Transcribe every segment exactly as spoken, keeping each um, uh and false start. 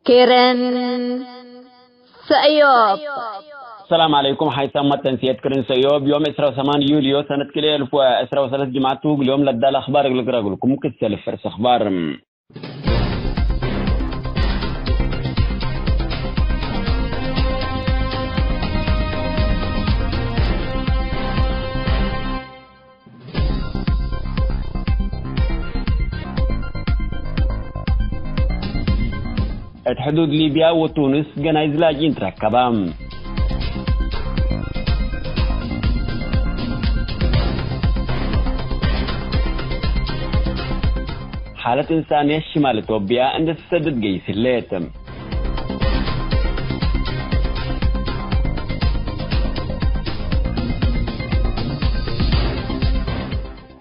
ክርን ሰእዮብ። ሰላም ዐለይኩም። ሐይሳም መተንስየት ክርን ሰእዮብ ዮም ዕስራ ወሰማን ዩልዮ ሰነት ክልኤ እልፍ ወዕስራ ወሰለስ ጅምዐት ቱ። እግል ዮም ለዳለ አኽባር እግል ቅረግልኩም ክሰል ፈርስ አኽባር። እት ሕዱድ ሊብያ ወቱንስ ገናይዝ ላጅኢን ትረከባ። ሓለት እንሳንየት ሽማል ኢትዮጵያ እንዴ ትሰድድ ገይስ ህሌት።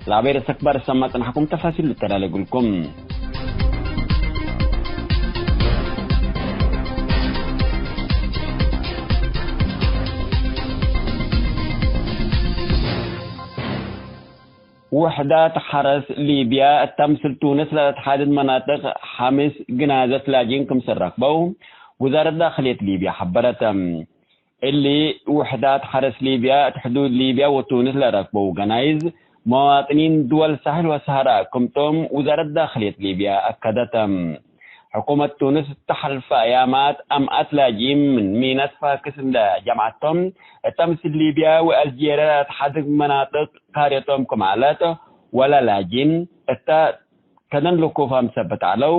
ለአቤ ርእሰ አክባር እሰማ ጽናሕኩም ተፋሲል ልተላሌ እግልኩም። ውሕዳት ሐረስ ሊብያ እተ ምስል ቱንስ ለለትሓድድ መናጥቅ ሐምስ ግናዘት ላጅኢን ክምሰል ረክበው ውዛረት ዳክልየት ሊብያ ሐበረት። እሊ ውሕዳት ሐረስ ሊብያ እት ሕዱድ ሊብያ ወቱንስ ለረክበው ገናይዝ መዋጥኒን ድወል ሳሕል ወሰሐራ ክምቶም ውዛረት ዳክልየት ሊብያ አከደተ። ሕኩመት ቱንስ እተ ሐልፈ አያማት አምአት ላጅኢን ምን ሚነት ፋክስ እንደ ጀምዐቶም፣ እተ ምስል ሊብያ ወአልጄርያ ለአትሓድግ መናጥቅ ካርየቶም ክም ዐለት፣ ወለ ላጅኢን እተ ከደን ልኩፋም ሰበት ዐለው፣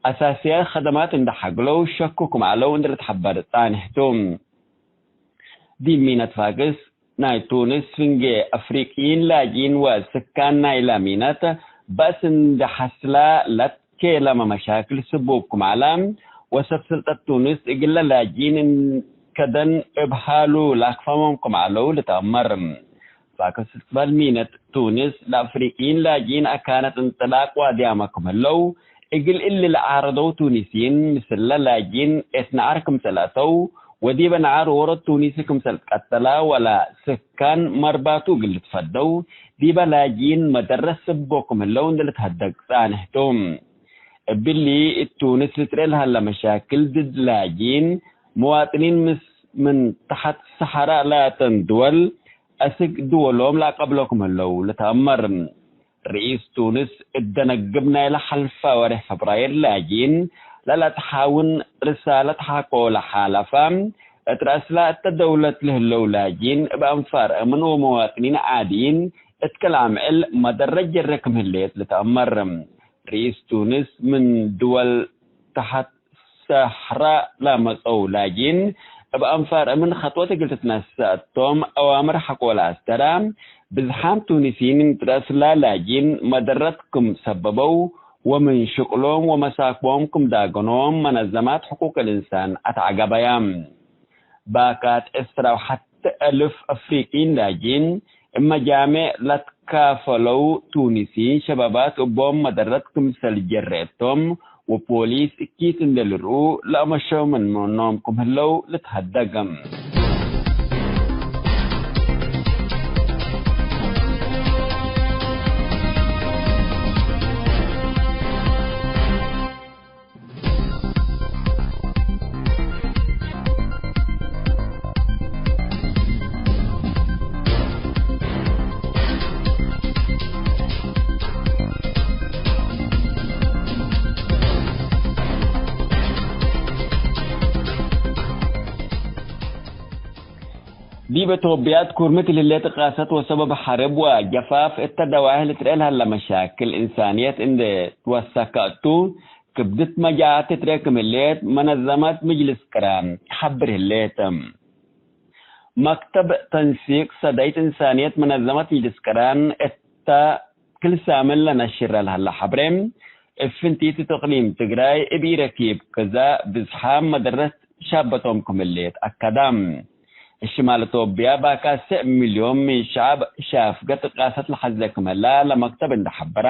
አሳስያት ከደማት እንደ ሐግለው ሸኩ ክም ዐለው እንዴ ልትሐበር ጻንሕ ቱ። ዲብ ሚነት ፋክስ ናይ ቱንስ ፍንጌ አፍሪቅይን ላጅኢን ወስካን ናይላ ሚነት በእስ እንዴ ሐስላ ለትኬለመ መሻክል ስቡብ ክም ዐላ ወሰብ ስልጠት ቱንስ እግለ ላጅኢን ከደን እብ ሀሉ ለአክፈሞም ክም ዐለው ልትአመር። ፋክስ እትበል ሚነት ቱንስ ለአፍሪቅይን ላጅኢን አካነት እንጥላቅ ዋድያመ ክም ህለው፣ እግል እሊ ለዓረደው ቱኒስይን ምስለ ላጅኢን እት ነዓር ክምሰል አተው ወዲበ ነዓር ዎሮት ቱኒሲ ክምሰል ትቀተላ ወለ ስካን መርባቱ እግል ልትፈደው ዲበ ላጅኢን መደረት ስቦ ክም ህለው እንዴ ልትሀደግ ጻንሕ ቱ። እብሊ እት ቱንስ ልትርኤ ለሀለ መሻክል ድድ ላጅኢን፣ መዋጥኒን ምስ ምን ተሐት ሰሐራ ላተን ድወል አስክ ድወሎም ለአቀብሎ ክም ህለው ልትአመር። ርኢስ ቱንስ እት ደነግብ ናይለ ሐልፈ ወሬሕ ፈብራይር ላጅኢን ለለትሓውን ርሳለት ሐቆ ለሓለፈ፣ እት ረአስላ እተ ደውለት ለህለው ላጅኢን እብ አንፋር አምን ወመዋጥኒን ዓድይን እት ክል አምዕል መደረት ጀሬ ክም ህሌት ልትአመር። ርኢስ ቱንስ ምን ድወል ተሐት ሰሕራ ለመጸው ላጅኢን እብ አንፋር አምን ከጥወት እግል ትትነሰእ እቶም አዋምር ሐቆ ለአስተራ፣ ብዝሓም ቱኒስይን እት ረአስላ ላጅኢን መደረት ክም ሰበበው ወምን ሽቅሎም ወመሳክቦም ክም ዳገኖም መነዘማት ሕቁቅ ልእንሳን አትዐገበያ። ባካት ዕስራ ወሐተ እልፍ አፍሪቅይን ላጅኢን እብ መጃሜዕ ለትካፈለው ቱኒስይን ሸባባት እቦም መደረት ክምሰል ጀሬ እቶም ወፖሊስ እኪት እንዴ ልርኡ ለአመሸው ምን ምኖም ክም ህለው ልትሀደግ። ዲብ ቶብያት ኩርምት ለህሌት ቃሰት ወሰበብ ሐርብ ወጀፋፍ እተ ደዋሂ ልትርኤ ለሀለ መሻክል እንሳንየት እንዴ ትወሰከ እቱ፣ ክብድት መጃዓት ትትረክም ህሌት መነዘመት ምጅልስ ቅራን ሐብር ህሌት። መክተብ ተንሲቅ ሰዳይት እንሳንየት መነዘመት ምጅልስ ቅራን እተ ክል ሳምን ለነሽረ ለሀለ ሐብሬ፣ እብ ፍንቲት እት እቅሊም ትግራይ እብ ኢረኪብ ክዛ ብዝሓም መደረት ሻበቶም ክም ህሌት አከዳ። እብ ሽማል ቶብያ ባካሰ እብ ሚልዮን ምን ሸዐብ ሻፍገት ቃሰት ለሐዘ ክም ህላ ለመክተብ እንደ ሐበረ፣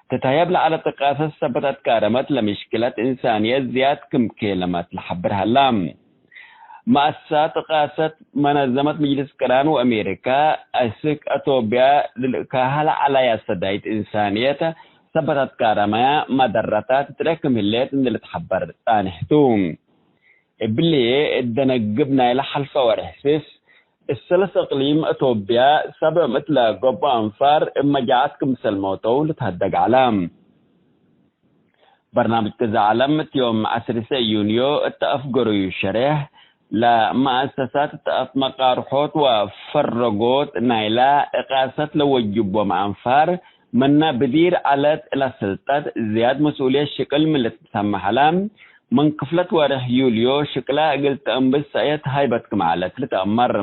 ትትሀየብ ለዐለት ቃሰት ሰበት አትካረመት ለምሽክለት እንሳንየት ዝያድ ክም ኬለመት ለሐብር ሀላ። መአሰሳት ቃሰት መነዘመት ምጅልስ ቅራን ወአሜሪካ፣ አስክ አቶብያ ልልካሀ ለዐለያ ሰዳይት እንሳንየት ሰበት አትካረመያ መደረታት ትትረክም ህሌት እንዴ ልትሐበር ጻንሕ ቱ። እብሊ እት ደነግብ ናይለ ሐልፈ ወርሕ ስስ፣ እት ሰለስ እቅሊም አቶብያ ሰብዕ ምእት ለገብኦ አንፋር እብ መጃዓት ክምሰል ሞተው ልትሀደግ ዐለ። በርናምጅ ቅዘ ዐለም እት ዮም ዐስር ሰ ዩንዮ እት አፍገረዩ ሸሬሕ፣ ለመአሰሳት እት አትመቃርሖት ወፈረጎት ናይላ እቃሰት ለወጅቦም አንፋር፣ ምነ ብዲር ዐለት እለ ስልጠት ዝያድ መስኡልየት ሽቅል ምን ልትሰመሐላ፣ ምን ክፍለት ወርሕ ዩልዮ ሽቅላ እግል ተአንብስ ሰእየት ሃይበት ክም ዐለት ልትአመር።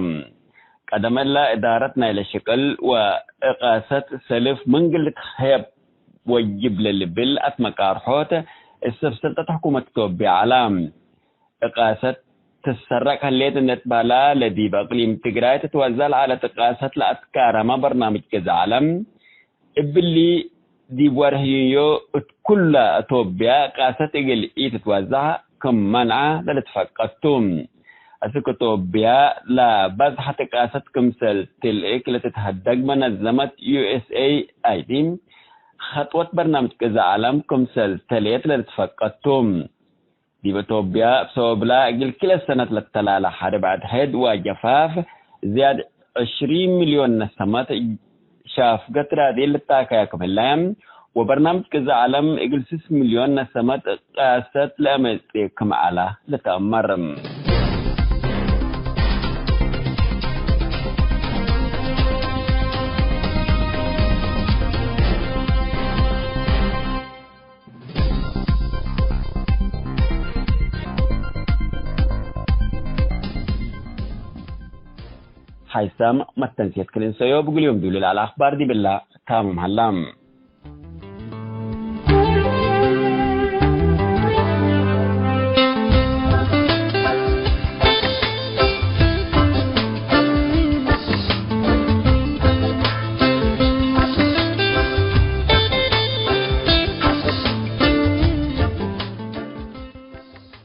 ቀደም እለ እዳረት ናይለ ሽቅል ወእቃሰት ሰልፍ ምን ግል ልትሀየብ ወጅብ ለልብል አትመቃርሖት እሰብ ስልጠት ሕኩመት ኢትዮጵያ ዐላ። እቃሰት ትሰረቅ ህሌት እንዴ ትበህላ፣ ለዲብ አቅሊም ትግራይ ትትወዘዕ ለዐለት እቃሰት ለአትካረመ በርናምጅ ገዛ ዐለም፣ እብሊ ዲብ ወርሕ ዩንዮ እት ኩለ አቶብያ እቃሰት እግል ኢትትወዘዕ ክም መንዐ ለልትፈቀድ ቱ። አስክ አቶብያ ለበዝሐት እቃሰት ክምሰል ትልእክ ለትትሀደግ መነዘመት ዩ ኤስ ኤ አይ ዲ፣ ኸጥወት በርናምጅ ገዛ ዐለም ክምሰል ተሌት ለልትፈቀድ ቱ። ዲብ አቶብያ፣ እብ ሰበብላ እግል ክለ ሰነት ለተላለ ሐርብ አድሕድ ወጀፋፍ፣ ዝያድ ዕሽሪን ሚልዮን ነሰመት ሻፍገት ራድኤ ልታከያ ክም ህለ፣ ወበርናምጅ ገዛ ዐለም እግል ስስ ሚልዮን ነሰመት ቃሰት ለአመጽእ ክም ዐለ ልትአመር። ሓይሳም መተንስየት ክል እንሰዮ፣ ብግል ዮም ዱል ለዐለ አኽባር ዲብላ ታምም ሀላ።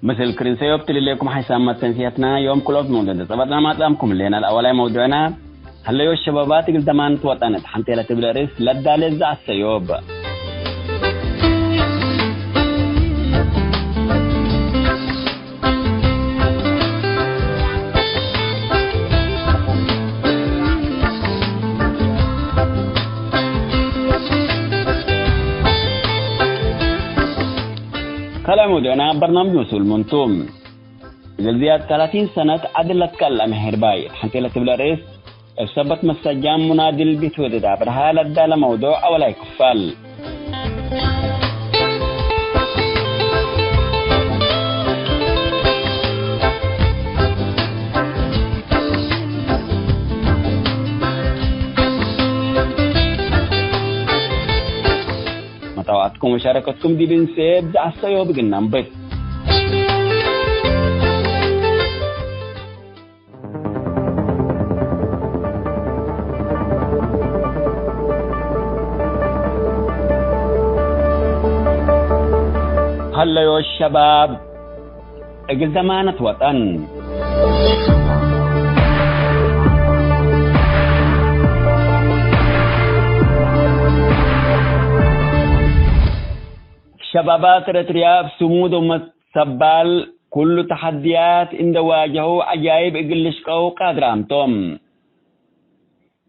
ምስል ክርን ሰዮብ ትልሌኩም ሓይሳም መተንስየትና ዮም ክልኦት መውዱዕ እንዴ ጸበጥና ማጽአምኩም ህሌና። ለአወላይ መውዱዕና፣ ሀለዮ ሸባባት እግል ደማነት ወጠን እት ሐንቴ ለትብል ርእስ ለዳሌ ዘዐት ሰዮብ። ካልኣይ መውዱዕና በርናምጅ መስኡል ምንቱ። እግል ዝያድ ተላቲን ሰነት ዐድል ለትከለመ ሄርባይ እት ሐንቴ ለትብል ርእስ፣ እብ ሰበት መሰጃም ሙናድል ቢትወደድ አብርሃ ለዳለ መውዱዕ አወላይ ክፋል። መታብዐትኩም ወሻረከትኩም ዲብ እንሴ ብዝዓት ሰእዮብ እግል ነንብት። ሀለዮ ሸባብ እግል ደማነት ወጠን። ሸባባት ኤረትርያ እብ ስሙድ ወመሰባል ኩሉ ተሐድያት እንዴ ዋጀሁ ዐጃይብ እግል ልሽቀው ቃድራም ቶም።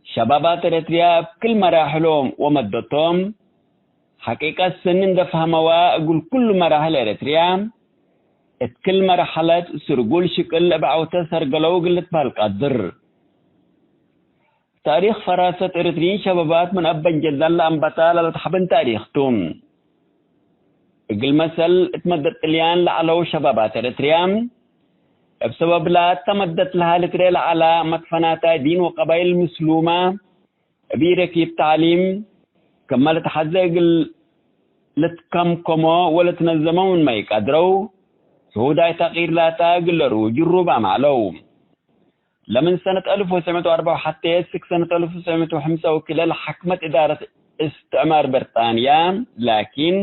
ሸባባት ኤረትርያ እብ ክል መራሕሎም ወመደቶም፣ ሐቂቀት ስኒ እንዴ ፈህመዋ እግል ኩሉ መራሕል ኤረትርያ፣ እት ክል መርሐለት ስርጉል ሽቅል እብ ዐውተ ሰርገለው እግል ልትበህል ቀድር። ታሪክ ፈራሰት ኤረትርዪን ሸባባት ምን አበን ጀዳል ለአንበታ ለለትሐብን ታሪክ ቱ። እግል መሰል፣ እት መደት ጥልያን ለዐለው ሸባባት ኤረትርያ፣ እብ ሰበብ ላተ መደት ለሀ ልትርኤ ለዐላ መትፈናታይ ዲን ወቀባይል ምስሉማ፣ እብ ኢረኪብ ተዕሊም ክመ ልትሐዜ እግል ልትከምከሞ ወልትነዘሞ ምንመ ኢቀድረው፣ ሽሁዳይ ተቅይር ላታ እግል ለርኡ ጅሩባም ዐለው። ለምን ሰነት አልፍ ወትሰዕ ምእት ወአርበዕ ሐቴ እስክ ሰነት አልፍ ወትሰዕ ምእት ወሐምሳ ወክለ ለሐክመት እዳረት እስትዕማር ብርጣንያ፣ ላኪን፣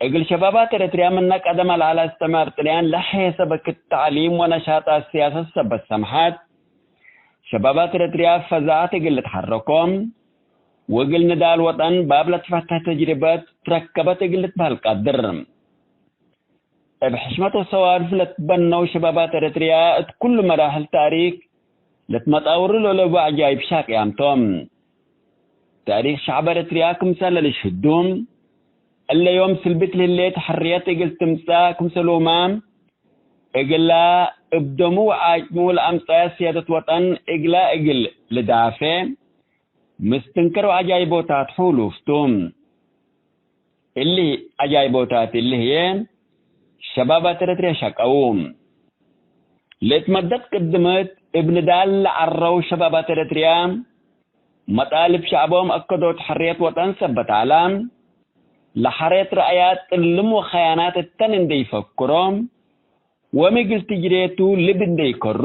እግል ሸባባት ኤረትርያ ምነ ቀደም አልዐለ እስትዕማር ጥልያን ለሐሰበ ክት ተዕሊም ወነሻጣት ስያሰት ሰበት ሰምሐት፣ ሸባባት ኤረትርያ ፈዛዐት እግል ልትሐረኮ፣ ወእግል ንዳል ወጠን ባብ ለትፈትሕ ተጅሪበት ትረከበት እግል ልትበህል ቀድር። እብ ሕሽመት ወሰዋድፍ ለትበነው ሸባባት ኤረትርያ እት ኩሉ መራሕል ታሪክ ለትመጣውሩ ለለቡ ዐጃይብ ሻቅያም ቶም። ታሪክ ሸዕብ ኤረትርያ ክምሰል ለልሽህዱ፣ እለ ዮም ስልቢት ለህሌት ሕርየት እግል ትምጸእ ክምሰሉመ፣ እግላ እብ ደሙ ወዓጭሙ ለአምጸአ ስያደት ወጠን እግላ እግል ልዳፌ፣ ምስትንክር ወዐጃይቦታት ሑሉፍ ቱ። እሊ ዐጃይቦታት እሊ ህዬ ሸባባት ኤረትርያ ሸቀዉ። ለእትመደት ቅድምት እብ ንዳል ለዐረው ሸባባት ኤረትርያ፣ መጣልብ ሸዕቦም አከዶት ሕርየት ወጠን ሰበት ዐለ። ለሐሬት ረአያት ጥልም ወኸያናት እተን እንዴ ይፈክሮ፣ ወሚ እግል ትጅሬቱ ልብ እንዴ ይከሩ፣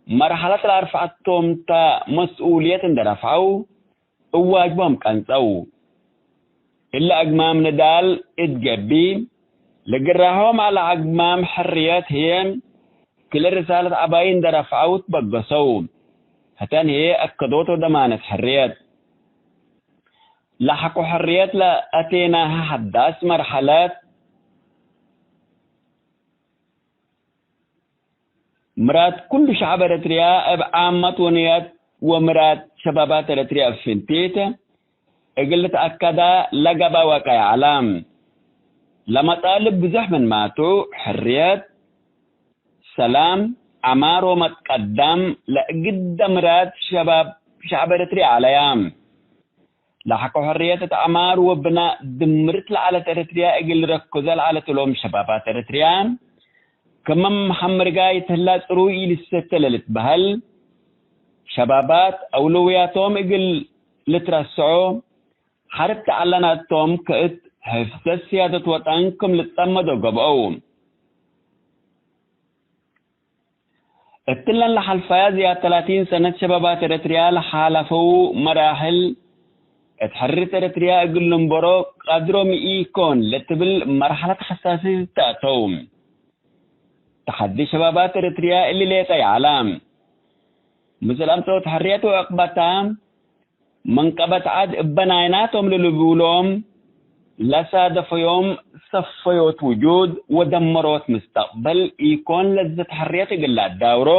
መርሐለት ለአርፈዐቶም ተ መስኡልየት እንዴ ረፍዐው፣ እብ ዋጅቦም ቀንጸው። እሊ አግማም ንዳል እት ገብእ፣ ለግራሆም ዐለ አግማም ሕርየት ህዬ፣ ክል ርሳለት ዐባይ እንዴ ረፍዐው ትበገሰው። ህተን ህዬ አከዶት ወደማነት ሕርየት። ለሐቆ ሕርየት ለአቴናሀ ሐዳስ መርሐለት፣ ምራድ ኩሉ ሸዕብ ኤረትርያ እብ ዓመት ወንያት ወምራድ ሸባባት ኤረትርያ እብ ፍንቲት እግል ልትአከዳ ለገብአ ዋቅዕ ዐለ። ለመጣልብ ብዙሕ ምንማቱ፣ ሕርየት፣ ሰላም፣ ዐማር ወመትቀዳም ለእግደ ምራድ ሸባብ ሸዕብ ኤረትርያ ዐለያ። ለሐቆ ሕርየት እት ዐማር ወብናእ ድምርት ለዐለት ኤረትርያ እግል ልረክዞ ለዐለት እሎም ሸባባት ኤረትርያ፣ ክም መሐመርጋይ እት ህላ ጽሩይ ኢልሰተ ለልትበህል፣ ሸባባት አውለውያቶም እግል ልትረስዖ፣ ሐርብ ተዐለናቶም ከእት ሕፍዘት ስያደት ወጠን ክም ልትጸመዶ ገብአው። እትለን ለሐልፈያ ዝያድ ተላቲን ሰነት ሸባባት ኤረትርያ ለሓለፈው መራሕል እት ሕርየት ኤረትርያ እግል ልንበሮ ቀድሮም ኢኮን ለትብል መርሐለት ሐሳሲት ተአተው። ተሐዲ ሸባባት ኤረትርያ እሊ ሌጠ ይዐለ። ምስል አምጸኦት ሕርየት ወዕቅበታ፣ መንቀበት ዐድ እበ ናይናቶም ለልቡሎም ለሳደፈዮም ሰፈዮት ውጁድ ወደመሮት ምስተቅበል ኢኮን ለዘት ሕርየት እግል ለአዳውሮ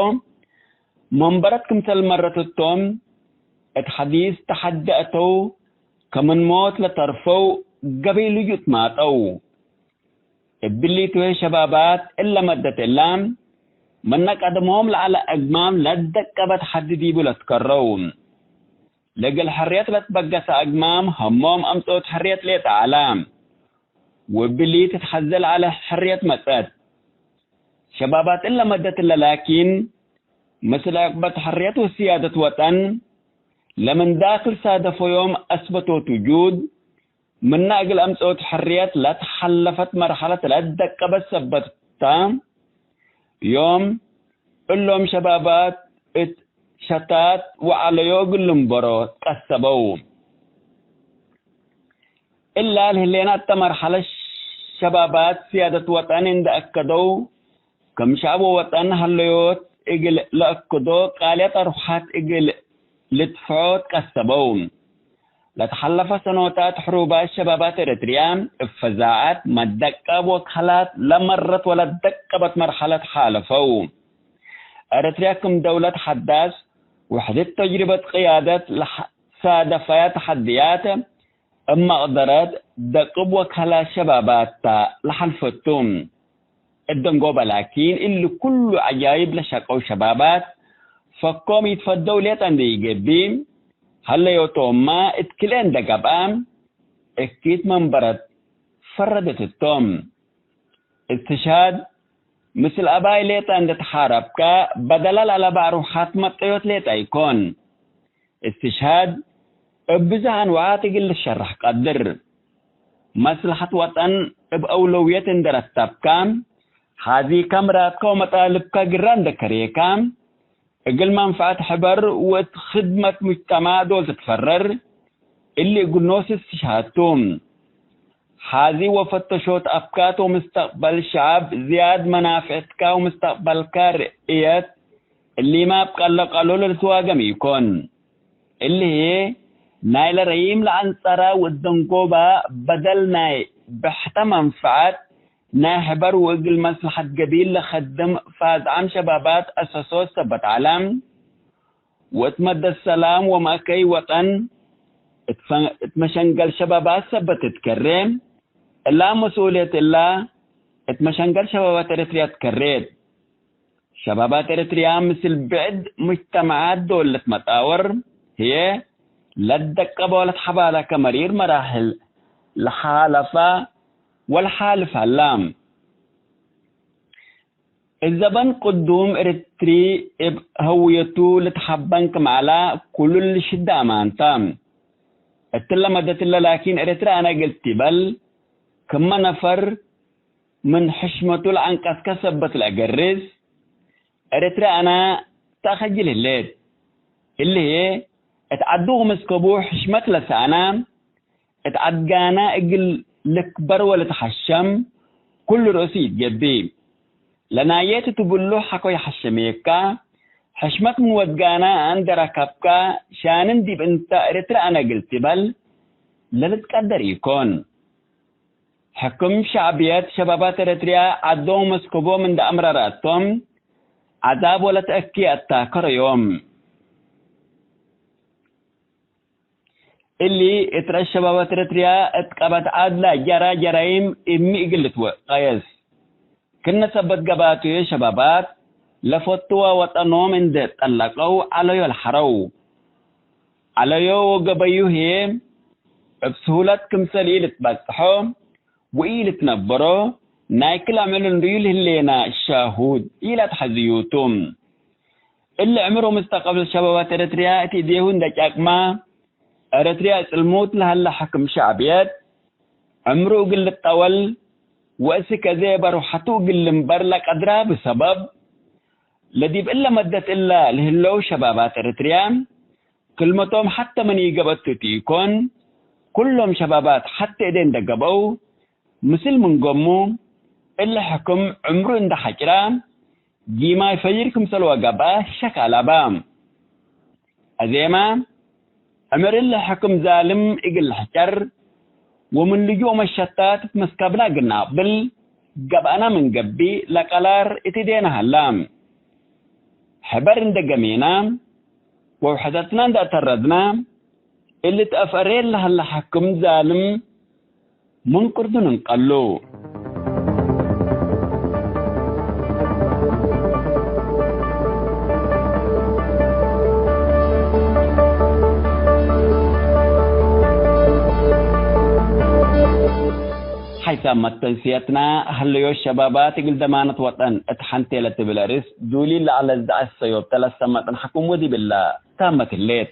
መንበረት ክምሰል መረት እቶም እት ሐዲስ ተሐዲ አተው፣ ከምን ሞት ለተርፈው ገበይ ልጁእ ትማጠው። እብሊቱ ህይ ሸባባት እለ መደት እለ፣ ምነ ቀደሞም ለዐለ አግማም ለደቀበት ሐዲ ዲቡ ለትከረው። ለእግል ሕርየት ለትበገሰ አግማም ሀሞም አምጽኦት ሕርየት ሌጠ ዐለ። ወእብሊ ትትሐዘ ለዐለ ሕርየት መጸት። ሸባባት እለ መደት እለ ላኪን፣ ምስል ዕቅበት ሕርየት ወስያደት ወጠን፣ ለምን ዳክል ሳደፈዮም አስበቶት ውጁድ፣ ምነ እግል አምጽኦት ሕርየት ለትሐለፈት መርሐለት ለደቀበት ሰበት ተ፣ ዮም እሎም ሸባባት እት ሸታት ወዐለዮ እግል ልንበሮ ቀሰበው። እላ ለህሌናተ መርሐለት ሸባባት ስያደት ወጠን እንዴ አከደው፣ ክም ሸዕብ ወወጠን ሀለዮት እግል ለአክዶ ቃልየት አርወሐት እግል ልድፍዖ ትቀሰበው። ለተሐለፈ ሰኖታት ሕሩባት ሸባባት ኤረትርያ እብ ፈዛዐት፣ መደቀብ ወከላት ለመረት ወለደቀበት መርሐለት ሓለፈው። ኤረትርያ ክም ደውለት ሐዳስ ውሕደት ተጅሪበት ቅያደት ለሐ-፣ ሳደፈያ ተሐድያት እብ መቅደረት ደቅብ ወከላት ሸባባት ተ ለሐልፈቱ። እብ ደንጎበ ላኪን፣ እሊ ኩሉ ዐጃይብ ለሸቀው ሸባባት፣ ፈኮም ኢትፈደው ሌጠ እንዴ ኢገብእ፣ ሀለዮቶምመ እት ክልኤ እንዴ ገብአ፣ እኪት መንበረት ፈረደት እቶም። እስትሽሃድ፣ ምስል አባይ ሌጠ እንዴ ተሓረብከ፣ በደለ ለአለበ አርወሓት መጠዮት ሌጠ ኢኮን። እስትሽሃድ እብ ብዝሕ አንዋዓት እግል ልትሸረሕ ቀድር። መስለሐት ወጠን እብ አውለውየት እንዴ ረተብከ፣ ሐዚከ ምራድከ ወመጣልብከ ግረ እንዴ ከሬከ፣ እግል መንፈዐት ሕበር ወእት ክድመት ሙጅተማዕ ዶል ትትፈረር፣ እሊ እግል ኖስ እስትሽሃድ ቱ። ሐዚ ወፈተሾት አፍካት ወምስተቅበል ሸዐብ ዝያድ መናፍዕትከ ወምስተቅበልከ ርእየት፣ እሊመ እብ ቀለቀሎ ለልትዋገም ኢኮን። እሊ ህዬ ናይለ ረዪም ለአንጸረ ወእት ደንጎበ በደል ናይ ብሕተ መንፈዐት ናይ ሕበር ወእግል መስለሐት ገቢል ለከድም ፋዝዓም ሸባባት አሰሶት ሰበት ዐለ። ወእት መደት ሰላም ወመእከይ ወጠን እት ፈ-፣ እት መሸንገል ሸባባት ሰበት ትትከሬ። እላ መስኡልየት እላ እት መሸንገል ሸባባት ኤረትርያ ትከሬት። ሸባባት ኤረትርያ ምስል ብዕድ ሙጅተመዓት ዶል ልትመጣወር ህዬ፣ ለትደቀበ ወለትሐባለከ መሪር መራሕል ለሓለፈ ወለሓልፍ ሀላ። እት ዘበን ቅዱም ኤረትሪ እብ ሀውየቱ ልትሐበን ክም ዐለ ኩሉ ልሽደ አማን ተ። እትለ መደትለ ላኪን ኤረትርያ አነ እግል ቲበል ክመ ነፈር ምን ሕሽመቱ ለአንቀስከ ሰበት ለአገርስ፣ ኤረትርያ አነ ተአከጅል ህሌት። እሊ ህዬ እት ዐዱ ክምስከቡ ሕሽመት ለሰአነ፣ እት ዐድጋነ እግል ልክበር ወልትሐሸም ኩሉ ርእሱ ኢትገብእ። ለናዬ ትትብሉ ሐቆ ይሐሸሜከ፣ ሕሽመት ምን ወድጋነ እንዴ ረከብከ፣ ሻንን ዲብ እንተ ኤረትርያ አነ እግል ቲበል ለልትቀደር ኢኮን። ሕክም ሸዕብየት ሸባባት ኤረትርያ ዐዶም መስከቦም እንዴ አምረረ እቶም፣ ዐዛብ ወለተአኬ አታከረዮም። እሊ እት ረአስ ሸባባት ኤረትርያ እት ቀበት ዐድ ለአጀራ ጀራይም እሚ እግል ልትወቀየስ። ክነ ሰበት ገብአቱ ህዬ ሸባባት ለፈትወ ወጠኖም እንዴ ጠለቀው ዐለዮ ለሐረው። ዐለዮ ወገበዩ ህዬ እብ ስሁለት ክምሰል ኢልትበጽሖ ወኢልትነበሮ ናይ ክል አምዕል እንዱዩ ለህሌነ ሻሁድ ኢለአትሐዝዩ ቱ። እሊ ዕምር ወምስተቅበል ሸባባት ኤረትርያ እት እዴሁ እንዴ ጫቅመ፣ ኤረትርያ ጽልሙት ለሀለ ሕክም ሸዕብየት፣ ዕምሩ እግል ልጠወል ወእስክ አዜ በርሐቱ እግል ልንበር ለቀድራ ብሰበብ፣ ለዲብ እለ መደት እለ ለህለው ሸባባት ኤረትርያ፣ ክልመቶም ሐተ ምን ኢገብአቱ ቱ ኢኮን፣ ኩሎም ሸባባት ሐቴ እዴ እንዴ ገብአው፣ ምስል ምን ገሙ፣ እሊ ሕክም ዕምሩ እንዴ ሐጭራ፣ ጊማይ ፈጅር ክምሰል ወገብአ ሸክ አለበ። አዜመ፣ ዕምር እሊ ሕክም ዛልም እግል ልሕጨር፣ ወምን ልጁእ መሸታት እት መስከብነ እግል ነአቅብል ገብአነ ምን ገብእ ለቀራር እት እዴነ ሀለ። ሕበር እንዴ ገሜነ ወውሕደትነ እንዴ አተረድነ፣ እሊ ተአፈሬ ለሀለ ሕክም ዛልም ምን ቅርዱን እንቀሉ። ሐይሳም መተንስየትነ፣ ሀለዮት ሸባባት እግል ደማነት ወጠን እት ሐንቴ ለትብል አርእስ ዱሊል ለዐለ ዘአሰዮብተ ለሰመጥን ሐክም ወዲብለ ታመት ህሌት።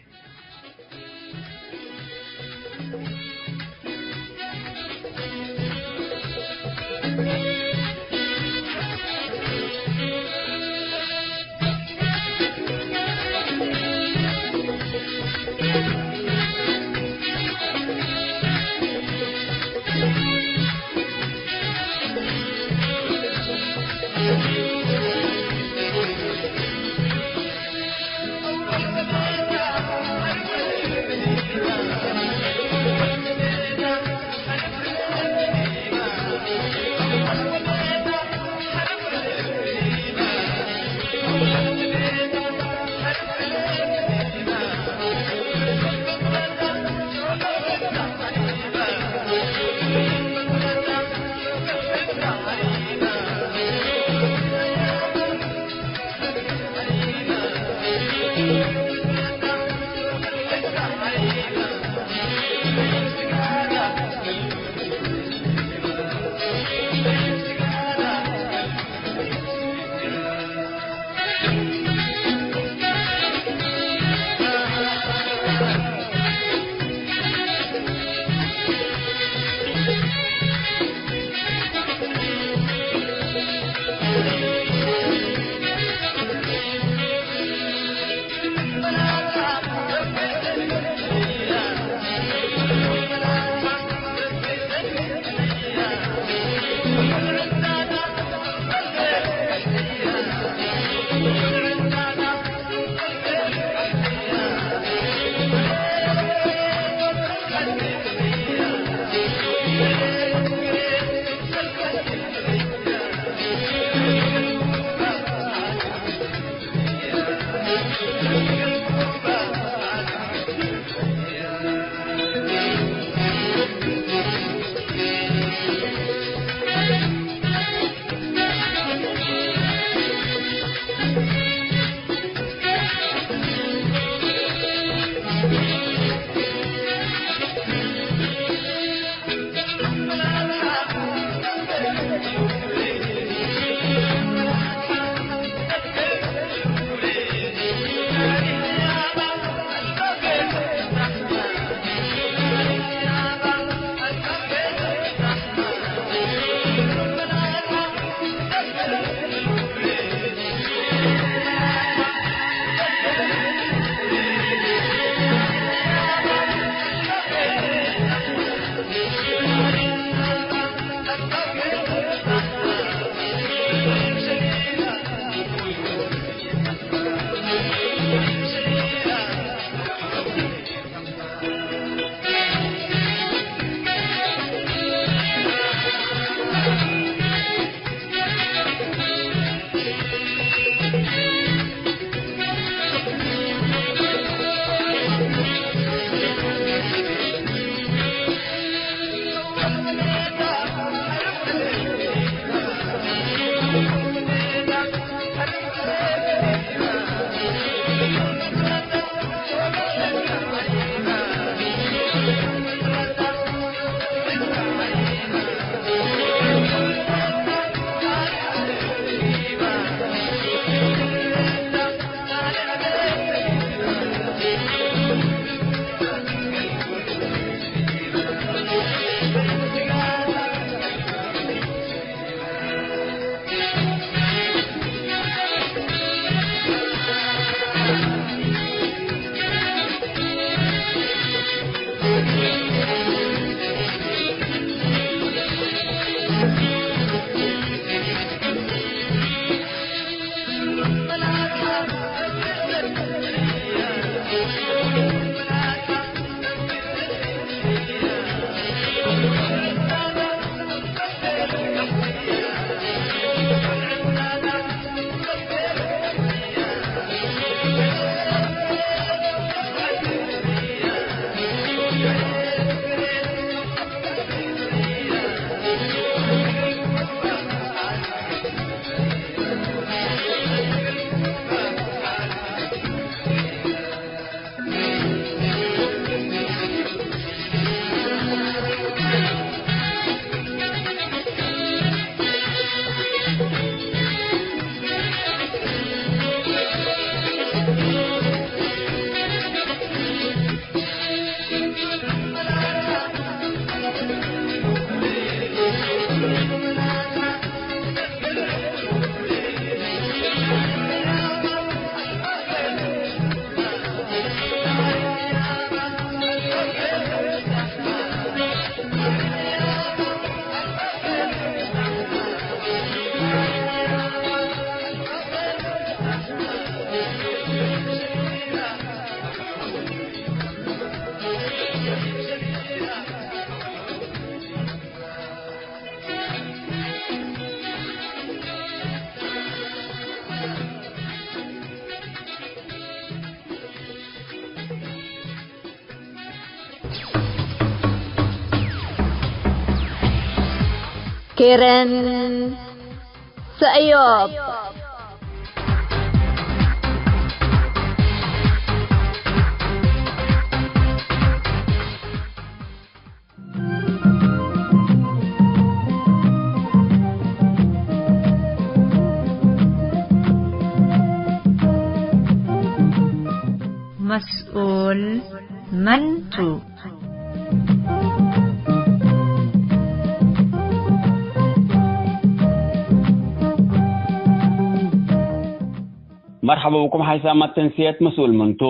ኬረን ሰእዮብ። መስኡል መን ቱ? መርሐባ ብኩም ሓይሳም መተንስየት መስኡል መን ቱ።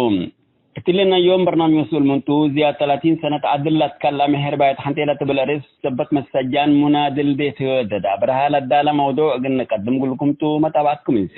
እትሊ ናይ ዮም በርናምጅ መስኡል መን ቱ፣ ዝያድ ተላቲን ሰነት ዐድል ለትከለመ ሔርባየት ሐንቴ ለትብል አርእስ ሰበት መሰጃን ሙናድል ቤት ወደድ አብርሃ ለዳለ መውዱዕ እግል ንቀድም እግልኩም ቱ፣ መታብዐትኩም እንሴ።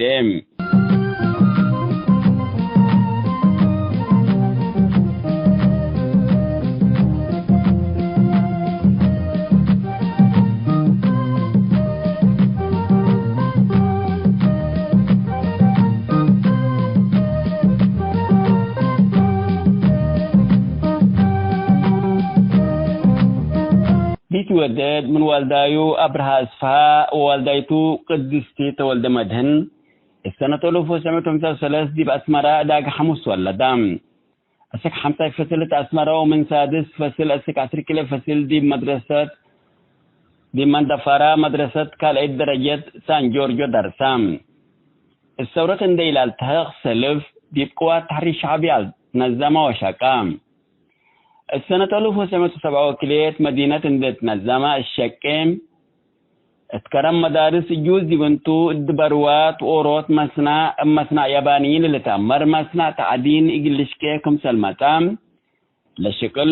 ቢትወደድ ምን ዋልዳዩ አብርሃ አስፍሃ ወዋልዳይቱ ቅድስቲ ተወልደ መድህን፣ እብ ሰነት አልፍ ወትሰዕ ምእት ወሐምሳ ወሰለስ ዲብ አስመረ ዳግ ሐሙስ ወለዳ። አስክ ሐምሳይ ፈስል እት አስመረ ወምን ሳድስ ፈስል አስክ ዐስር ክልኤ ፈስል ዲብ መድረሰት፣ ዲብ መንደፋራ መድረሰት ካልአይት ደረጀት ሳን ጆርጆ ደርሳ። እት ሰውረት እንዴ ኢላልተህቅ ሰልፍ ዲብ ቅዋት ተሕሪር ሸዕቢ አልትነዘመ ወሸቃ። እት ሰነት አልፍ ወትሰዕ ምእት ወሰብዓ ወክልኤት መዲነት እንዴ ትነዘመ እሸቄ፣ እት ከረም መዳርስ እጁዝ ዲብ እንቱ፣ እት በርዋት ወኦሮት መስናዕ፣ እብ መስናዕ የባንይን ለልትአመር መስናዕ ተዕዲን እግል ልሽቄ ክምሰል መጽአ፣ ለሽቅል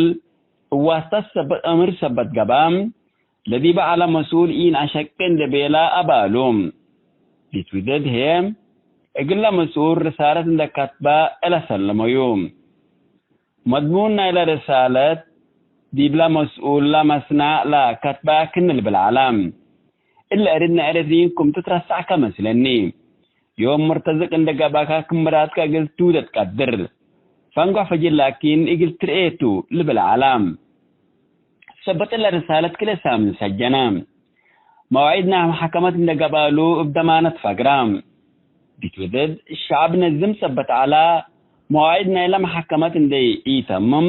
እብ ዋስጠት ሰበት አምር ሰበት ገብአ፣ ለዲበ ዐለ መስኡል ኢነአሸቄ እንዴ ቤለ አባሉ። ቢትውደድ ህዬ፣ እግለ መስኡል ርሳለት እንዴ ከትበ እለ ሰለመዩ። መድሙን ናይለ ርሳለት፣ ዲብለ መስኡል ለመስናዕ ለከትበ ክእነ ልብል ዐለ። እሊ አርድ ናይ ኤረትርዪን ክምቱ ትረሳዕከ መስለኒ። ዮም ሙርተዝቅ እንዴ ገብአከ ክም ምራድከ እግል ትውዴ ትቀድር። ፈንጎሕ ፈጅር ላኪን እግል ትርኤ ቱ ልብል ዐለ። ሰበት እለ ርሳለት ክልኤ ሳምን ሰጀነ። መዋዒድ ናይ መሐከመት እንዴ ገብአሉ እብ ደማነት ፈግረ። ቢትውደድ ሸዐብ ነዝም ሰበት ዐለ። መዋዒድ ናይለ መሐከመት እንዴ ኢተምም፣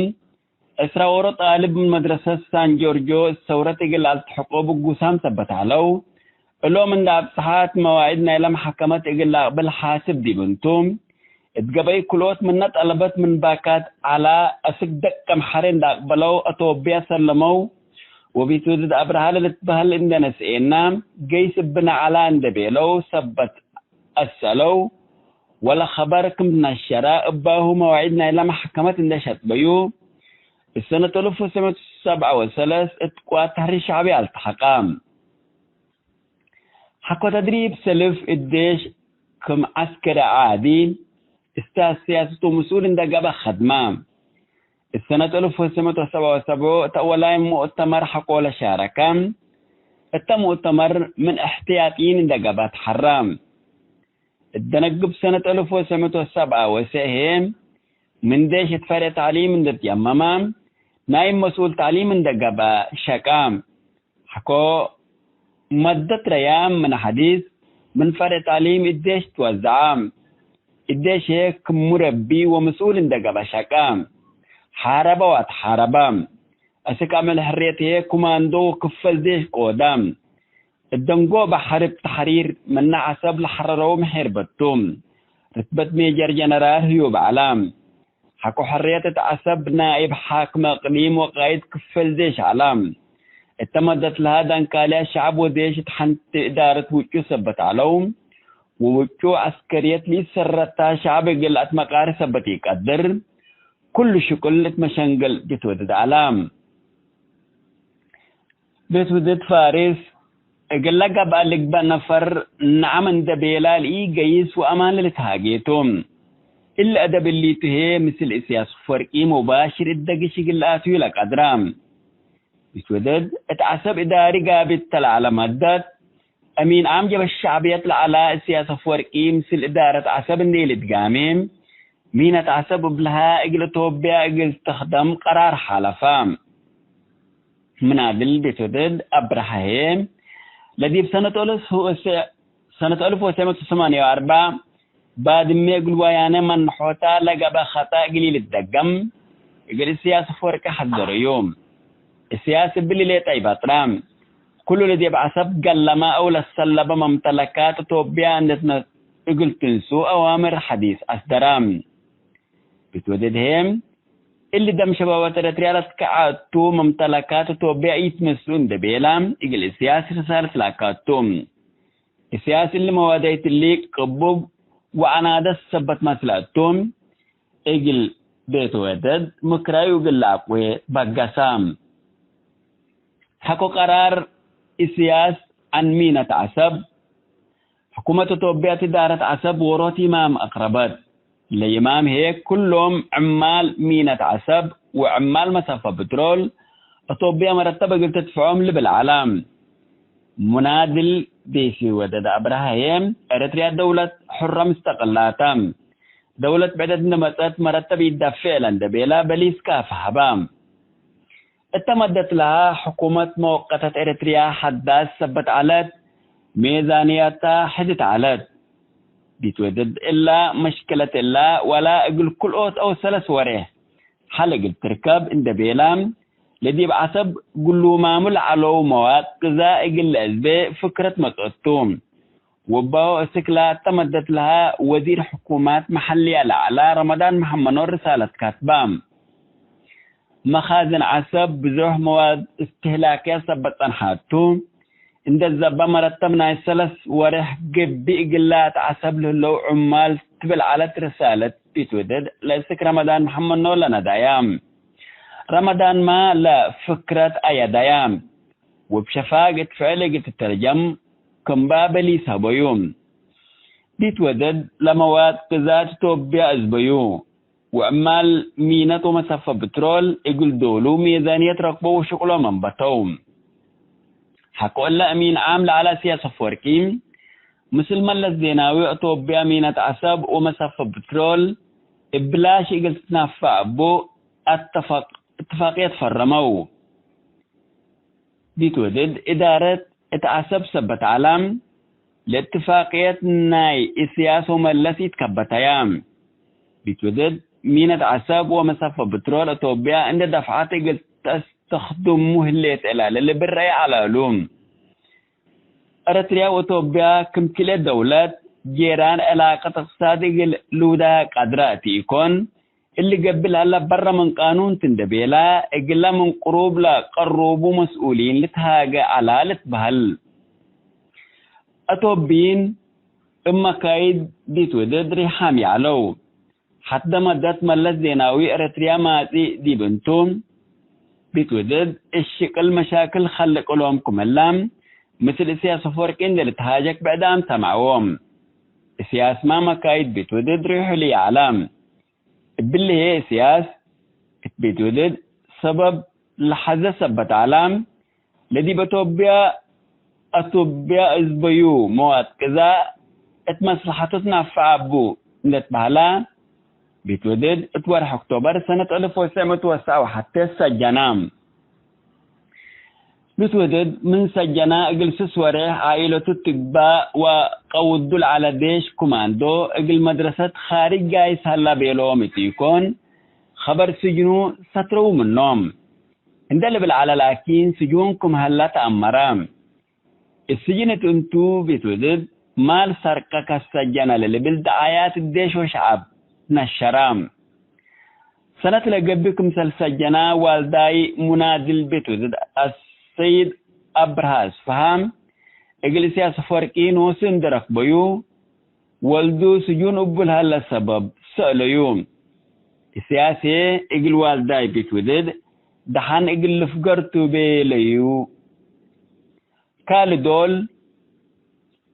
ዕስራ ዎሮ ጣልብ ምን መድረሰት ሳን ጆርጆ እት ሰውረት እግል ለአልትሕቆ ብጉሳም ሰበት ዐለው። እሎም እንዴ አብጽሐት መዋዒድ ናይለ መሐከመት እግል ለአቅብል ሓስብ ዲብ እንቱ፣ እት ገበይ ክልኦት ምነ ጠለበት ምን ባካት ዐላ። አስክ ደቀም ሐሬ እንዴ አቅበለው አቶብያ ሰለመው። ወቢትውደድ አብርሃ ለልትበህል እንዴ ነስኤና፣ ገይስ እብነ ዐላ እንዴ ቤለው ሰበት አሰአለው። ወለ ኸበር ክም ትነሸረ እባሁ መዋዒድ ናይለ መሐከመት እንዴ ሸጥበዩ፣ እት ሰነት አልፍ ወትሰዕ ምእት ወሰብዓ ወሰለስ እት ቅዋት ተሕሪር ሸዕቢ አልተሐቀ። ሐቆ ተድሪብ ሰልፍ እዴሽ ክም ዐስከሪ ዓዲ፣ እስታዝ ስያሰት ወመስኡል እንዴ ገብአ ከድመ። እት ሰነት አልፍ ወትሰዕ ምእት ወሰብዓ ወሰብዑ እት አወላይ ሙእተመር ሐቆ ለሻረከ፣ እተ ሙእተመር ምን እሕትያጥይን እንዴ ገብአ ተሐረ። እት ደነግብ ሰነት አልፍ ወትሰዕ ምእት ወሰብዓ ወሰዕ ህዬ፣ ምን ዴሽ እት ፈሬዕ ተዕሊም እንዴ ትየመመ፣ ናይብ መስኡል ተዕሊም እንዴ ገብአ ሸቀ። ሐቆ መደት ረያም ምን ሐዲስ ምን ፈሬዕ ተዕሊም እዴሽ ትወዘዐ። እዴሽ ህዬ ክም ሙረቢ ወመስኡል እንዴ ገብአ ሸቀ። ሐረበ ወአትሐረበ። አስክ አመል ሕርየት ህዬ ኩማንዶ ወክፈል ዴሽ ቆደ። እት ደንጎበ ሐርብ ተሕሪር ምነ ዐሰብ ለሐረረው ምሒር በቱ። ርትበት ሜጀር ጀነራል ህዩብ ዐለ። ሐቆ ሕርየት እት ዐሰብ ናይብ ሓክም እቅሊም ወቃይድ ክፈል ዴሽ ዐለ። እተ መደት ለሀ ደንካልያ ሸዐብ ወዴሽ እት ሐንቲ እዳረት ውጩ ሰበት ዐለው። ወውጩ ዐስከርየት ለኢሰረተ ሸዐብ እግል ለአትመቃሪ ሰበት ኢቀድር። ኩሉ ሽቁል እት መሸንገል ቤትወደድ ዐለ። ቤትወደድ ፋሪስ እግለ ገብአ ልግበእ ነፈር ነዐም እንዴ ቤላ ለኢገይስ ወአማን ለልትሃጌ ቱ። እሊ አደብ እሊቱ ህዬ ምስል እስያስ አፈወርቂ ሙባሽር እት ደግሽ እግል ለአትዩ ለቀድረ። ቤትወደድ እት ዐሰብ እዳሪ ጋብእ ተ ለዐለ መደት፣ አሚን ዓም ጀብሀት ሸዕብየት ለዐለ እስያስ አፈወርቂ ምስል እዳረት ዐሰብ እንዴ ልትጋሜ፣ ሚነት ዐሰብ እብልሃ እግል አቶብያ እግል ትክደም ቀራር ሓለፈ። ምናድል ቤትወደድ አብርሃ ህዬ፣ ለዲብ ሰነት አልፍ ወሰ-፣ ሰነት አልፍ ወሰመንቱ ሰማንያ ወአርበዕ ባድሜ እግል ወያነ መንሖታ ለገብአ ኸጠእ እግል ኢልትደገም፣ እግል እስያስ አፈወርቂ ሐዘረዩ። እስያስ እብሊ ሌጠ ኢበጥረ፣ ኩሉ ለዲብ ዐሰብ ገለመ አው ለሰለበ መምተለካት ቶብያ እንዴ ትነ-፣ እግል ትንሱ አዋምር ሐዲስ አስደረ። ቢትወደድ ህዬ፣ እሊ ደም ሸባባት ኤረትርያ ለትከዐቱ መምተለካት ቶብያ ኢትነስኡ እንዴ ቤለ፣ እግል እስያስ ርሳለት ለአካቱ። እስያስ እሊ መዋደይት እሊ ቅቡብ ወዐናደት ሰበት መስለቱ፣ እግል ቤትወደድ ምክራዩ እግል ለአቅዌ በገሰ። ሐቆ ቀራር እስያስ ዐን ሚነት ዐሰብ፣ ሕኩመት ቶብያ እት እዳረት ዐሰብ ዎሮት ይማም አቅረበት። ለይማም ህዬ፣ ኩሎም ዕማል ሚነት ዐሰብ ወዕማል መሰፈ ብትሮል ቶብያ መረተብ እግል ትድፍዖም ልብል ዐለ። ሙናድል ቤትወደድ አብርሃ ህዬ፣ ኤረትርያ ደውለት ሑረ ምስተቅላተ፣ ደውለት ብዕደት እንዴ መጸት መረተብ ኢደፍዕ እለ እንዴ ቤለ በሊስ ካፈ ሀበ። እተ መደት ለሀ ሕኩመት መወቀተት ኤረትርያ ሐዳስ ሰበት ዐለት፣ ሜዛንያታ ሕድት ዐለት። ቢትወደድ እላ መሽክለት እላ ወላ እግል ክልኦት አው ሰለስ ወሬሕ ሐል እግል ትርከብ እንዴ ቤለ፣ ለዲብ ዐሰብ ግሉማሙ ለዐለው መዋቅዛ እግል ለአዝቤ ፍክረት መጽአቱ። ወባሁ እስክ ለአተ መደት ለሀ ወዚር ሕኩማት መሐልያ ለዐለ ረመዳን መሐመኖር ርሳለት ካትበ። መኻዝን ዐሰብ ብዙሕ መዋድ እስትህላክያት ሰበት ጸንሓቱ። እንዴ ዘበ መረተብ ናይ ሰለስ ወሬሕ ገብእ እግል ለአትዐሰብ ለህለው ዑማል ትብል ዐለት ርሳለት ቢትወደድ ለእስክ ረመዳን መሐመኖር ለነዳያ። ረመዳንመ ለፍክረት አየዳያ። ወእብ ሸፋግ እት ፍዕል እግል ትተርጀም ክምባ በሊስ ሀበዩ። ቢትወደድ ለመዋቅዛት ቶብያ አዝበዩ፣ ወዕማል ሚነት ወመሰፈ ብትሮል እግል ዶሉ ሜዛንየት ረክቦ ወሽቅሎም አንበተው። ሐቆ እለ አሚን ዓም ለዐለ እስያስ አፈወርቂ፣ ምስል መለስ ዜናዊ፣ ቶብያ ሚነት ዐሰብ ወመሰፈ ብትሮል እብ ብላሽ እግል ትትናፈዕ እቡ አተፈቅ-፣ እትፋቅየት ፈረመው። ቢትወደድ እዳረት እት ዐሰብ ሰበት ዐለ፣ ለእትፋቅየት ናይ እስያስ ወመለስ ኢትከበተያ። ቢትወደድ ሚነት ዐሰብ ወመሰፈ ብትሮል እቶብያ እንዴ ደፍዐት እግል ተስተክድሙ ህሌት እለ ለልብል ረአይ ዐለ እሉ። ኤረትርያ ወእቶብያ ክም ክልኤ ደውለት ጄራን ዕላቀት እቅትሳድ እግል ልውዳያ ቀድረ እት ኢኮን፣ እሊ ገብእ ለሀለ በረ ምን ቃኑን ቲ እንዴ ቤለ፣ እግለ ምን ቅሩብ ለቀሩቡ መስኡሊን ልትሃገ ዐላ ልትበህል። አቶብይን እብ መካይድ ቢትወደድ ሪሓም ይዐለው። ሐቴ መደት መለስ ዜናዊ ኤረትርያ ማጽእ ዲብ እንቱ፣ ቢትወደድ እት ሽቅል መሻክል ከልቅ እሎም ክም ህለ፣ ምስል እስያስ አፈወርቂ እንዴ ልትሃጀክ ብዕዳም ሰምዐዎ። እስያስመ መካይድ ቢትወደድ ሪሑ ልይዐለ። እብሊ ህዬ እስያስ እት ቢትወደድ ሰበብ ለሐዘ ሰበት ዐለ። ለዲብ አቶብያ፣ አቶብያ እዝበዩ መዋቅዛ እት መስለሐቱ ትናፈዐ እቡ እንዴ ትበህለ፣ ቢትወደድ እት ወርሕ ኦክቶበር ሰነት አልፍ ወትሰዕ ምእት ወትስዓ ወሐቴ ሰጀነ። ቢትወደድ ምን ሰጀነ እግል ስስ ወሬሕ ዓኢለቱ ትግባእ ወቀውዱ ለዐለ ዴሽ ኩማንዶ እግል መድረሰት ካርጅ ጋይስ ሀላ ቤለዎም እት ኢኮን፣ ኸበር ስጅኑ ሰትረዉ ምኖም። እንዴ ልብል ዐለ ላኪን፣ ስጁን ክም ሀላ ተአመረ። እት ስጅን እት እንቱ ቢትወደድ ማል ሰርቀ ከሰጀነ ለልብል ደዓያት ዴሽ ወሸዐብ ነሸረ። ሰነት ለገብእ ክምሰል ሰጀነ ዋልዳይ ሙናድል ቢትወደድ አሰይድ አብርሃ አስፍሃ፣ እግል እስያስ አፈወርቂ ኖሱ እንዴ ረክበዩ፣ ወልዱ ስጁን እቡ ለሀለ ሰበብ ሰእለዩ። እስያስ እግል ዋልዳይ ቢትወደድ ደሐን እግል ልፍገር ቱ ቤለዩ። ካልእ ዶል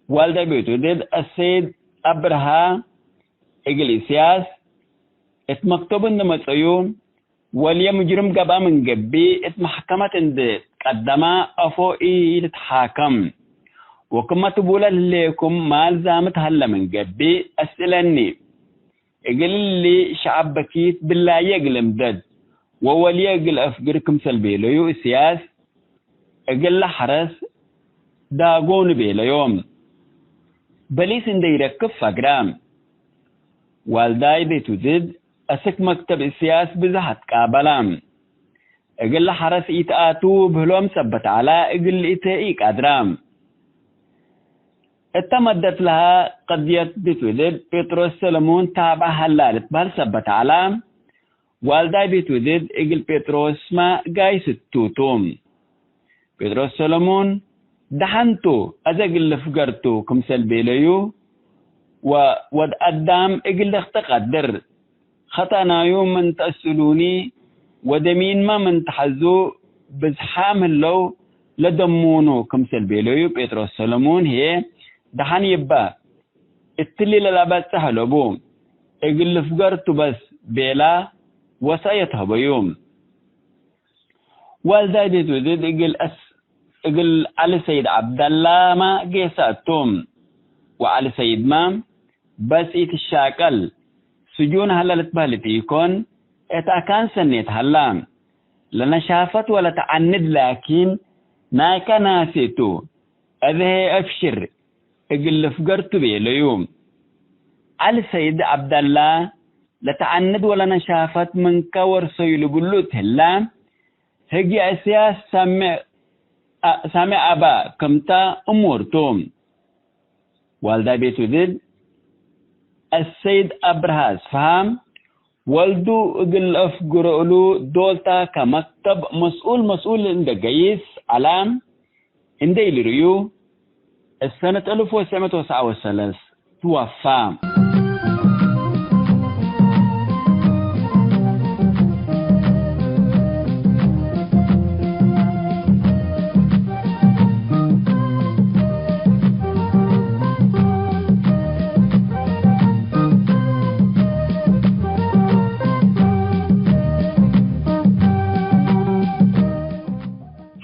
ዋልዳይ ቢትወደድ አሰይድ አብርሃ እግል እስያስ እት መክተቡ እንዴ መጸዩ፣ ወልዬ ሙጅርም ገብአ ምን ገብእ፣ እት መሕከመት እንዴ ቀደመ አፎ ኢልትሓከም። ወክመ ትቡለ ህሌኩም ማል ዛምት ሀለ ምን ገብእ፣ አስእለኒ። እግል እሊ ሸዐብ በኪት ብላዬ እግል እምደድ ወወልዬ እግል አፍግር ክምሰል ቤለዩ እስያስ፣ እግለ ሐረስ ዳጎኑ ቤለዮም። በሊስ እንዴ ኢረክብ ፈግረ። ዋልዳይ ቤት ውድድ አስክ መክተብ እስያስ ብዘሕ አትቃበለ። እግል ለሐረስ ኢተአቱ ብህሎም ሰበት ዐለ፣ እግል ልእቴ ኢቀድረ። እተ መደት ለሀ ቅድየት ቤት ውድድ ጴጥሮስ ሰለሙን ታብዐ ሀላ ልትበህል ሰበት ዐለ። ዋልዳይ ቤት ውድድ እግል ጴጥሮስመ ጋይስ ቱ ቱ። ጴጥሮስ ሰለሙን ደሐን ቱ፣ አዜ እግል ልፍገር ቱ ክምሰል ቤለዩ፣ ወወድ አዳም እግል ልክተ ቀድር። ኸጠእ ናዩ ምን ተአስእሉኒ፣ ወደሚንመ ምን ተሐዙ ብዝሓም ህለው ለደሙኑ ክምሰል ቤለዩ፣ ጴጥሮስ ሰለሙን ህዬ ደሐን ይበ እትሊ ለለአበጽሕ ለቡ፣ እግል ልፍገር ቱ በስ ቤላ ወሰየት ሀበዩ። ዋልዳይ ቤት ውድድ እግል አስ-፣ እግል ዐሊ ሰይድ ዐብደላመ ጌሰ እቱ። ወዐሊ ሰይድመ በስ ኢትሻቀል፣ ስጁን ሀለ ልትበህል ኢኮን፣ እት አካን ሰኔት ሀላ። ለነሻፈት ወለተዐንድ ላኪን ናይከ ናሴ ቱ። እብ ህዬ አብሽር፣ እግል ልፍገር ቱ ቤለዩ። ዐሊ ሰይድ ዐብደላ ለተዐንድ ወለነሻፈት ምንከ ወርሰዩ ልብሉ እት ህለ፣ ህግየ እስያስ ሳምዕ አ-፣ ሳምዕ አባ ክምተ እሙር ቱ። ዋልዳይ ቤት ውድድ አሰይድ አብርሃ አስፍሃም፣ ወልዱ እግል ለአፍግሮ እሉ ዶልታ ከመክተብ መስኡል መስኡል እንዴ ገይስ ዐለ፣ እንዴ ኢልርእዩ፣ እብ ሰነት አልፍ ወትስዕ መት ወሰብዓ ወሰለስ ትወፋ።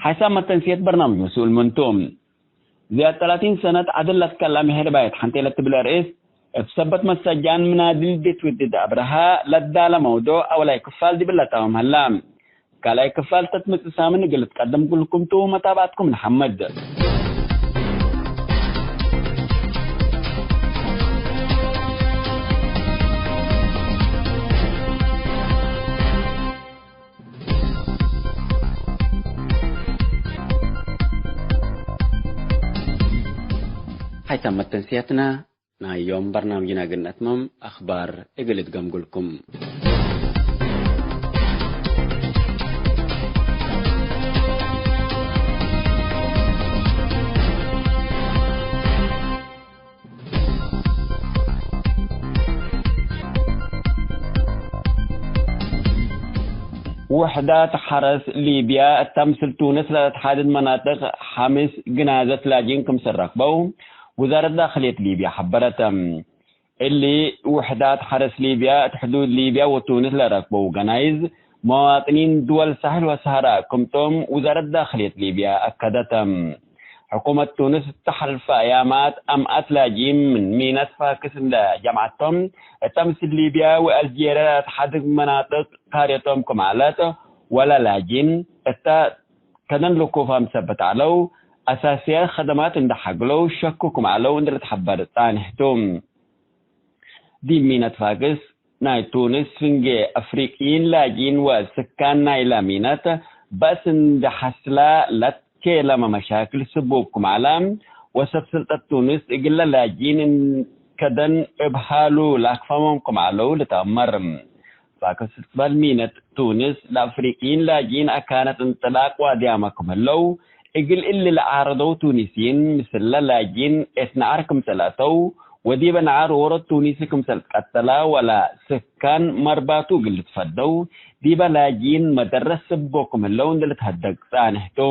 ሐሳብ መተንስየት በርናምጅ መስኡል ምን ቱ። ዝያድ ተላቲን ሰነት ዐድል ለትከለመ ሄርባየት ሐንቴ ለትብል አርእስ፣ እብ ሰበት መሰጃን ምናድል ቤት ውድድ አብርሃ ለዳለ መውዱዕ አወላይ ክፋል ዲብለ ተማም ሀላ። ካልኣይ ክፋል ተትመጽእ ሳምን እግል ልትቀደም ኩልኩም ቱ። መታብዐትኩም ንሐመድ። ሀይታም መተንስያትና ናይ ዮም በርናምጅና እግል ነአትምም፣ አክባር እግል እትገምጉልኩም። ውሕዳት ሐረስ ሊብያ እተ ምስል ቱንስ ለለትሓድድ መናጥቅ ሐምስ ግናዘት ላጅን ክምሰል ረክበው ውዛረት ዳክልየት ሊብያ ሐበረት። እሊ ውሕዳት ሐረስ ሊብያ እት ሕዱድ ሊብያ ወቱንስ ለረክበው ገናይዝ መዋጥኒን ድወል ሳሕል ወሰሐራ ክምቶም ውዛረት ዳክልየት ሊብያ አከደተ። ሕኩመት ቱንስ እተ ሐልፈ አያማት አምአት ላጅኢን ምን ሚነት ፋክስ እንደ ጀምዐቶም፣ እተ ምስል ሊብያ ወአልጄርያ ለአትሓድግ መናጥቅ ካርየቶም ክም ዐለት፣ ወለ ላጅኢን እተ ከደን ልኩፋም ሰበት ዐለው፣ አሳስያት ከደማት እንደ ሐግለው ሸኩ ክም ዐለው እንደ ልትሐበር ጻንሕ ቱ። ዲብ ሚነት ፋክስ ናይ ቱንስ ፍንጌ አፍሪቅይን ላጅኢን ወስካን ናይለ ሚነት በእስ እንዴ ሐስላ ለትኬለመ መሻክል ስቡብ ክም ዐለ፣ ወሰብ ስልጠት ቱንስ እግለ ላጅኢን እንከደን እብ ሀሉ ለአክፈሞም ክም ዐለው ልትአመር። ፋክስ እትበል ሚነት ቱንስ ለአፍሪቅይን ላጅኢን አካነት እንጥላቅ ዋድያመ ክም ህለው፣ እግል እሊ ለዓረደው ቱኒስይን ምስለ ላጅኢን እት ነዓር ክምሰል አተው ወዲበ ነዓር ዎሮት ቱኒሲ ክምሰል ትቀተላ ወለ ስካን መርባቱ እግል ልትፈደው ዲበ ላጅኢን መደረት ስቦ ክም ህለው እንዴ ልትሀደግ ጻንሕ ቱ።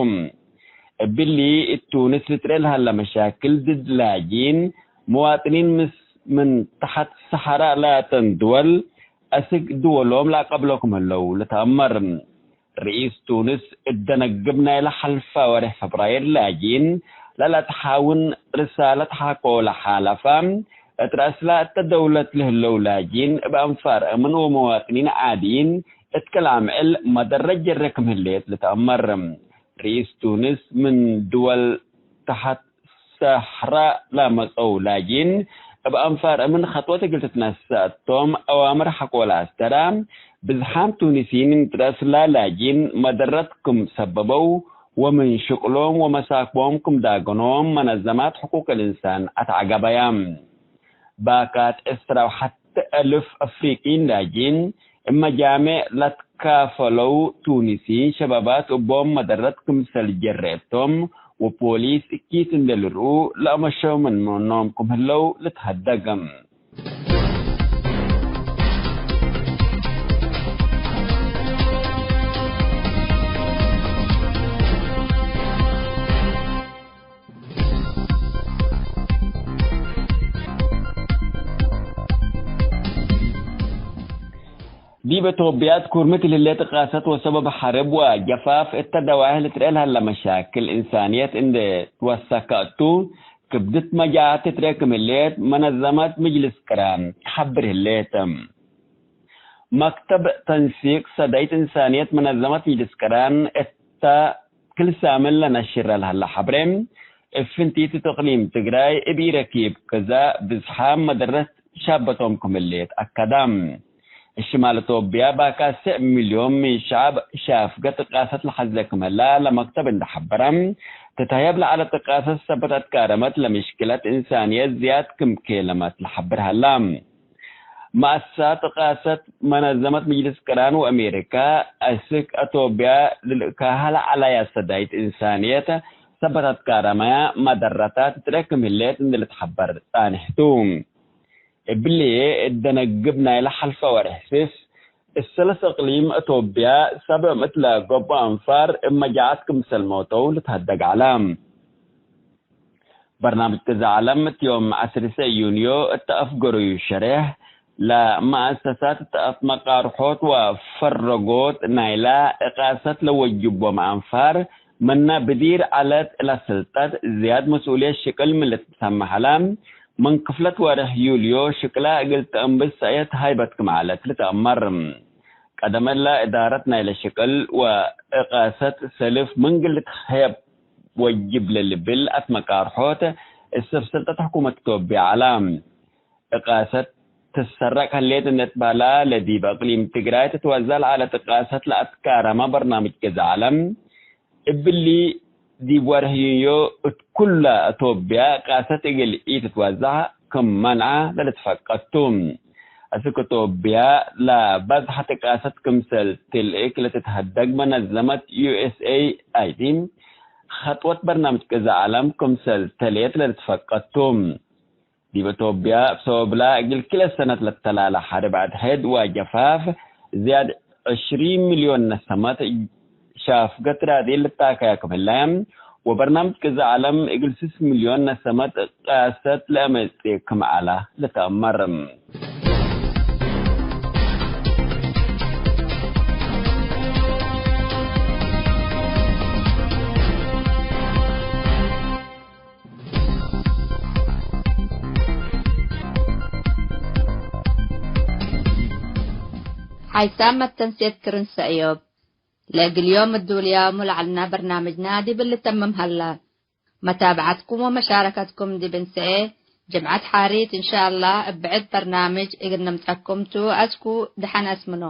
እብሊ እት ቱኒስ ልትርኤ ለሀለ መሻክል ድድ ላጅኢን፣ መዋጥኒን ምስ ምን ተሐት ሰሐራ ላተን ድወል አስክ ድወሎም ለአቀብሎ ክም ህለው ልትአመር። ርኢስ ቱንስ እት ደነግብ ናይለ ሐልፈ ወሬሕ ፈብራይር ላጅኢን ለለአትሓውን ርሳለት ሐቆ ለሓለፈ፣ እት ረአስላ እተ ደውለት ለህለው ላጅኢን እብ አንፋር አምን ወመዋጥኒን ዓድይን እት ክል አምዕል መደረት ጀሬ ክም ህሌት ልትአመር። ርኢስ ቱንስ ምን ድወል ተሐት ሰሕራ ለመጽአው ላጂን፣ እብ አንፋር እምን ኸጥወት እግል ትትነሰእ እቶም አዋምር ሐቆለ አስተራ፣ ብዝሓም ቱኒሲን ንትረአስላ ላጂን መደረት ክም ሰበበው፣ ወምን ሽቅሎም ወመሳክቦም ክም ዳገኖም መነዘማት ሕቁቅ ልእንሳን አትዐገበያ። ባካት ዕስራ ወሐት እልፍ አፍሪቂን ላጂን እብ መጃሜዕ ለትካፈለው ቱኒሲን ሸባባት እቦም መደረት ክምሰል ጀሬ እቶም ወፖሊስ እኪት እንዴ ልርኡ ለአመሸው ምን ምኖም ክም ህለው ልትሀደግ። ዲብ ቶብያት ኩርምት ለህሌት ቃሰት ወሰበብ ሐርብ ወጀፋፍ እተ ደዋሂ ልትርኤ ለሀለ መሻክል እንሳንየት እንዴ ትወሰከ እቱ፣ ክብድት መጃዓት ትትርኤ ክም ህሌት መነዘመት ምጅልስ ቅራን ሐብር ህሌት። መክተብ ተንሲቅ ሰዳይት እንሳንየት መነዘመት ምጅልስ ቅራን እተ ክል ሳምን ለነሽረ ለሀለ ሐብሬ፣ እብ ፍንቲት እቅሊም ትግራይ እብ ኢረኪብ ክዛ ብዝሓም መደረት ሻበቶም ክም ህሌት አከዳ። እሽማል ቶብያ ባካሰ ሚልዮን ምን ሸዐብ ሻፍገት ቃሰት ለሐዘ ክም ህላ ለመክተብ እንዴ ሐበረ፣ ትትሀየብ ለዐለት ቃሰት ሰበት አትካረመት ለምሽክለት እንሳንየት ዝያድ ክም ኬለመት ለሐብር ሀላ። መአሰሳት ቃሰት መነዘመት ምጅልስ ቅራን ወአሜሪካ፣ አስክ አቶብያ ልልካሀል ዐለያ ሰዳይት እንሳንየት ሰበት አትካረመያ መደረታት ትትርኤ ክም ህሌት እንዴ ልትሐበር ጻንሕ ቱ። እብሊ እደነግብ ናይለ ሐልፈ ወርሕ ስስ፣ እሰለስ እቅሊም አቶብያ ሰብእም እትለ ገብኦ አንፋር እብ መጃዓት ክምሰል ሞተው ልትሀደግ ዐለ። በርናምጅ ክዚ ዐለም እት ዮም ዐስር ሰ ዩንዮ እት አፍገረዩ ሸሬሕ፣ ለመአሰሳት እት አትመቃርሖት ወፈረጎት ናይላ እቃሰት ለወጅቦም አንፋር ምነ ብዲር ዐለት እለ ስልጠት ዝያድ መስኡልየት ሽቅል ምን ልትሰመ ሀላ፣ ምን ክፍለት ወርሕ ዩልዮ ሽቅላ እግል ተአንብስ ሰእየት ሃይበት ክም ዐለት ልትአመር። ቀደመ እለ እዳረት ናይለ ሽቅል ወእቃሰት ሰልፍ ምን ግል ልትሀየብ ወጅብ ለልብል አትመቃርሖት እሰብ ስልጠት ሕኩመት ኢትዮጵያ ዐላ። እቃሰት ትሰረቅ ህሌት እንዴ ትበህላ ለዲብ አቅሊም ትግራይ ትትወዘዕ ለዐለት እቃሰት ለአትካረመ በርናምጅ ገዛ ዐለም፣ እብሊ ዲብ ወርሕ ዩንዮ እት ኩለ አቶብያ እቃሰት እግል ኢትትወዘዕ ክም መንዐ ለልትፈቀድ ቱ። አስክ አቶብያ ለበዝሐት እቃሰት ክምሰል ትልእክ ለትትሀደግ መነዘመት ዩ ኤስ ኤ አይ ዲ፣ ኸጥወት በርናምጅ ገዛ ዐለም ክምሰል ተሌት ለልትፈቀድ ቱ። ዲብ አቶብያ፣ እብ ሰበብላ እግል ክለ ሰነት ለተላለ ሐርብ አድሕድ ወጀፋፍ፣ ዝያድ ዕሽሪን ሚልዮን ነሰመት ሻፍገት ራድኤ ልታከያ ክም ህለ፣ ወበርናምጅ ገዛ ዐለም እግል ስስ ሚልዮን ነሰመት ቃሰት ለአመጽእ ክም ዐለ ልትአመር። ሓይሳም መተንሴት ክርን ሰእዮብ። ለእግል ዮም እዱልያሙ ለዐልና በርናምጅና ዲብ ልተምም ሀላ። መታብዐትኩም ወመሻረከትኩም ዲብ እንሰኤ ጅምዐት ሓሪት እንሻአላህ እብ ብዕድ በርናምጅ እግል ነምጸኩም ቱ። አስኩ ደሐን አስምኖ።